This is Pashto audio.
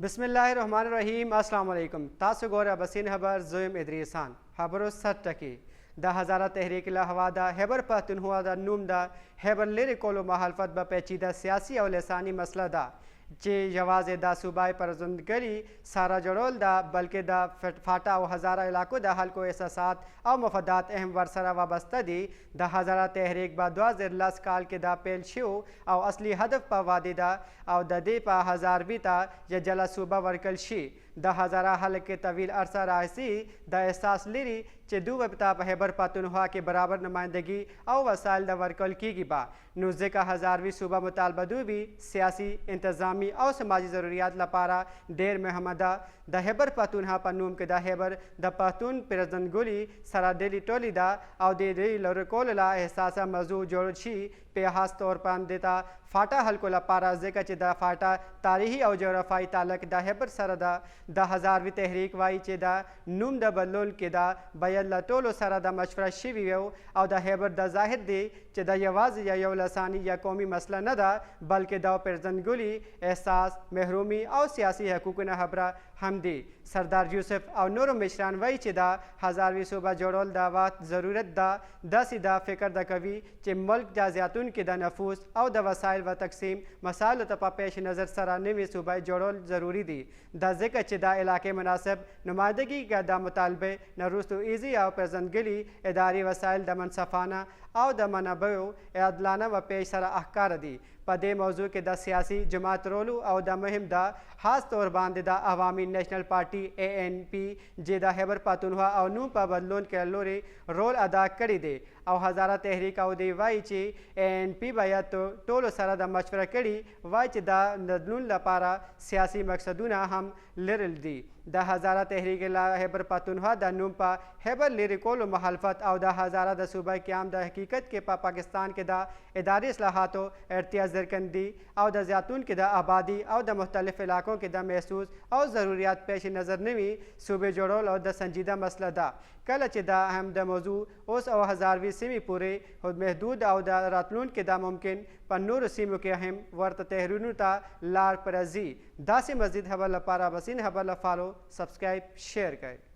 بسم الله الرحمن الرحیم. السلام علیکم. تاسو ګوره بسین خبر، زویم ادریس خان. خبرو سر ټکی: د هزاره تحریک له هوا د خیبر پښتونخوا د نوم د خیبر لرې کولو مخالفت به پیچیده سیاسي او لساني مسله ده چې یوازې د صوبای پرزندګلي سره جوړول ده، بلکې د فاټا او هزاره علاقو د خلکو احساسات او مفادات هم ورسره وابسته دي. د هزاره تحریک به 2010 کال کې دا پیل شو او اصلي هدف په وادي ده او د دې په هزاروي ته یو جلا صوبه ورکړل شي. د هزاره خلک کې طویل عرصه راهیسې د احساس لري چې دوی ته په خیبر پښتونخوا کې برابر نمایندګي او وسایل د ورکول کیږي به، نو ځکه هزاروي صوبه مطالبه دوی سیاسي، انتظامی او سماجي ضروریات لپاره ډیر مهمه ده. د خیبر پښتونخوا په نوم کې د خیبر د پښتون پیرزندګلي سره ډلې ټولې ده او د دې لرې کولو له احساسه موضوع جوړ شي، په خاص طور باندې د فاټا خلکو لپاره، ځکه چې د فاټا تاریخي او جغرافیایي تعلق د خیبر سره ده. د هزاروي تحریک وایي چې د نوم د بدلون کې دا باید له ټولو سره د مشوره شوي وي او د خیبر د ظاهر دی چې دا یوازې یو لساني یا قومي مسله نه ده، بلکې دا پیرزندګلي احساس، محرومي او سیاسي حقوقو نه خبره هم دی. سردار یوسف او نورو مشران وایي چې دا هزاروي صوبه جوړول د وخت ضرورت ده. داسې دا فکر د کوي چې ملک د زیاتونکي د نفوس او د وسایل و تقسیم مسایلو ته په پیش نظر سره نوې صوبه جوړول ضروري دي، دا ځکه چې دا علاقې مناسب نمایندګي که د مطالبه نه وروسته ایزي او پیرزندګلي اداري وسایل د منصفانه او د منابعو عادلانه و پیش سره احکار دي. په دې موضوع کې د سیاسي جماعت رولو او د مهم ده، خاص طور باندې د عوامي نیشنل پارټي اے این پی چې د خیبر پښتونخوا او نوم په بدلون کې لوري رول ادا کړی دی او هزاره تحریک او دی وایي چې اے این پی باید ټولو سره د مشوره کړي وایي چې د بدلون لپاره سیاسي مقصدونه هم لرل دي. د هزاره تحریک له خیبر پښتونخوا د نوم په خیبر لرې کولو مخالفت او د هزاره د صوبه قیام د حقیقت کې په پاکستان کې د اداري اصلاحاتو اړتیا زرکندي او د زیاتون کې د آبادی او د مختلف علاقو کې د محسوس او ضروریات پیش نظر نه وي صوبې جوړول او د سنجیده مسله ده. کله چې دا هم د موضوع اوس او هزاروي سیمې پورې محدود او د راتلونکي دا ممکن په نورو سیمو کې هم ورته تحریرونو ته لار پرځي. داسې مزید خبر لپاره بسین خبر له follow، subscribe، share کړئ.